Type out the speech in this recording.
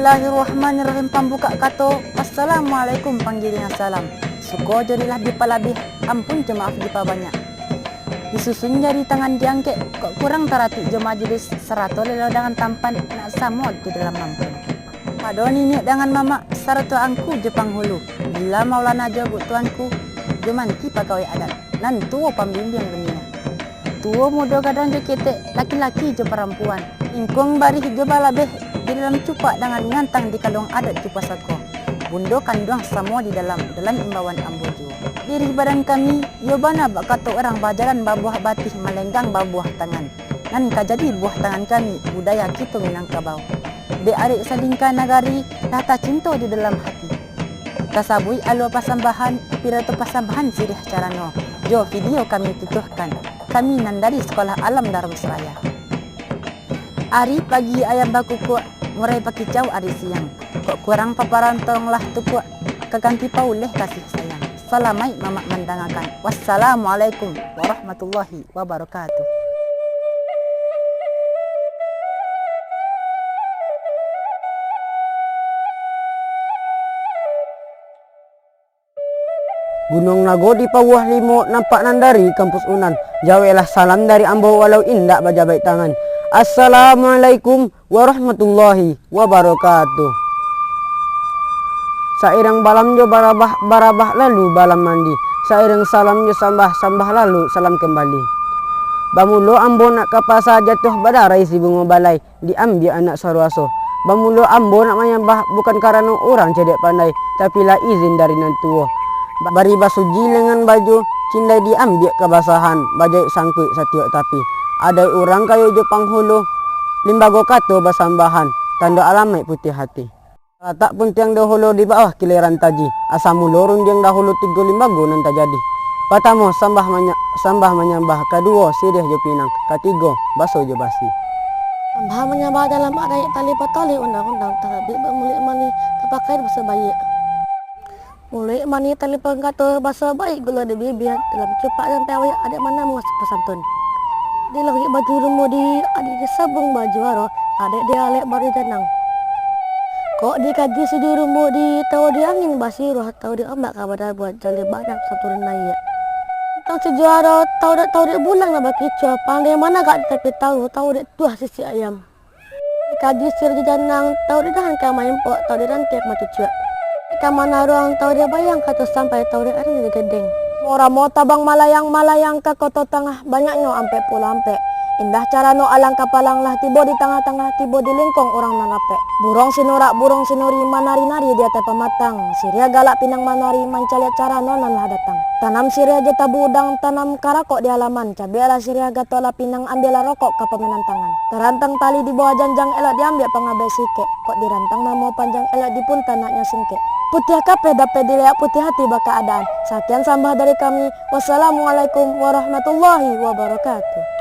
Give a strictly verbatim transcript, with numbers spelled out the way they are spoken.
Bismillahirrahmanirrahim, pambukak kato, assalamualaikum, panggilingan salam. Suko jo rilah dipalabiah, ampun jo maaf dipabanyak. Disusun jari tangan diangkek, kok kurang taratik jo majelis, sarato lelo dangan tampan, nak samo di dalam ampun. Pado niniak dangan mamak, sarato angku jo panghulu, bila Maulana jo bu tuanku, jo manti pagawai adat, nan tuo pambimbiang dunia. Tuo mudo gadang jo ketek, laki-laki jo parampuan, ingkuang barih jo balabeh, di dalam cupak dangan ngantang di kaluang adat jo pusako. Bundo kanduang samo di dalam, dalam imbauan ambo juo. Dirih badan kami, iyo bana bak kato urang bajalan babuah batih malenggang babuah tangan. Nan ka jadi buah tangan kami, budaya kito Minangkabau. Dek arik salingka nagari, lah tacinto di dalam hati. Tasabuik alua pasambahan, pidato pasambahan siriah carano, jo video kami tutuhkan. Kami nan dari Sekolah Alam Darusseraya. Ari pagi ayam bakukuak, murai bakicau ari siang. Kok kurang paparan tolonglah tukuak, ka ganti pauleh kasih sayang. Salamaik mamak mandangakan. Wassalamualaikum warahmatullahi wabarakatuh. Gunuang Nago di Pauah Limo, nampak nan dari kampus Unan. Jaweklah salam dari ambo walau indak bajabaik tangan. Assalamualaikum warahmatullahi wabarakatuh. Sairang balam jo barabah, barabah lalu balam mandi. Sairang salam jo sambah, sambah lalu salam kambali. Bamulo ambo nak ka pasa, jatuah badarai si bungo balai, diambiak anak saruaso. Bamulo ambo nak manyambah, bukan karano urang cadiak pandai, tapi lah izin dari nan tuo. Bari basuji lengan baju, cindai diambiak kabasahan, bajaik sangkuik satiok tapi. Adaik urang kayo jo panghulu, limbago kato basambahan, tando alamaik putiah hati. Latak puntiang dahulu di bawah kileran taji, asa mulo rundiang dahulu tigo limbago nan tajadi. Patamo, sambah manya-, sambah manyambah, kaduo, siriah jo pinang, katigo, baso jo basi. Sambah manyambah dalam adaik, tali patoleh undang-undang, tarabik bamuluik manih, tapakai baso baiak. Muluik manih tali pangkato, baso baiak gulo di bibia, dalam cupak sampai awik, adaik manamuah pasantun. Di langik bajurumudi, adaik di sabuang bajuaro, adaik di alek baru janang. Kok dikaji si jurumudi, tau di angin basiruah, tau di ombak ka badabuah, jaleh badan saturun naiak. Tantang si juaro, tau dek, tau dek bulan nan bakicua, pandai managak tapi tau, tau dek tuah sisik ayam. Dikaji siriah jo janang, tau dek dahan ka maimpok, tau dek rantiang ka macucuak. Ka manaruang, tau dek bayang ka tasampai, tau dek ari nan digadeng. Ramo-ramo tabang malayang-malayang ka koto tangah, banyaknyo ampek puluah ampek. Indah carano alang kapalang, lah tibo di tangah-tangah, tibo di lingkuang urang nan rapek. Buruang sinurak, buruang sinuri, manari-nari di ateh pamatang. Siriah galak pinang manari, mancaliak carano nan lah datang. Tanam siriah jo tabu udang, tanam karakok di alaman. Cabiaklah siriah, gatoklah pinang, ambiaklah rokok ka pamainan tangan. Tarantang tali di bawah janjang, elok diambiak pangabiak sikek. Kok dirantang namo panjang, elok dipunta naknyo singkek. Putiah kapeh dapek diliek, putiah hati bakaadaan. Sakian sambah dari kami. Wassalamualaikum warahmatullahi wabarakatuh.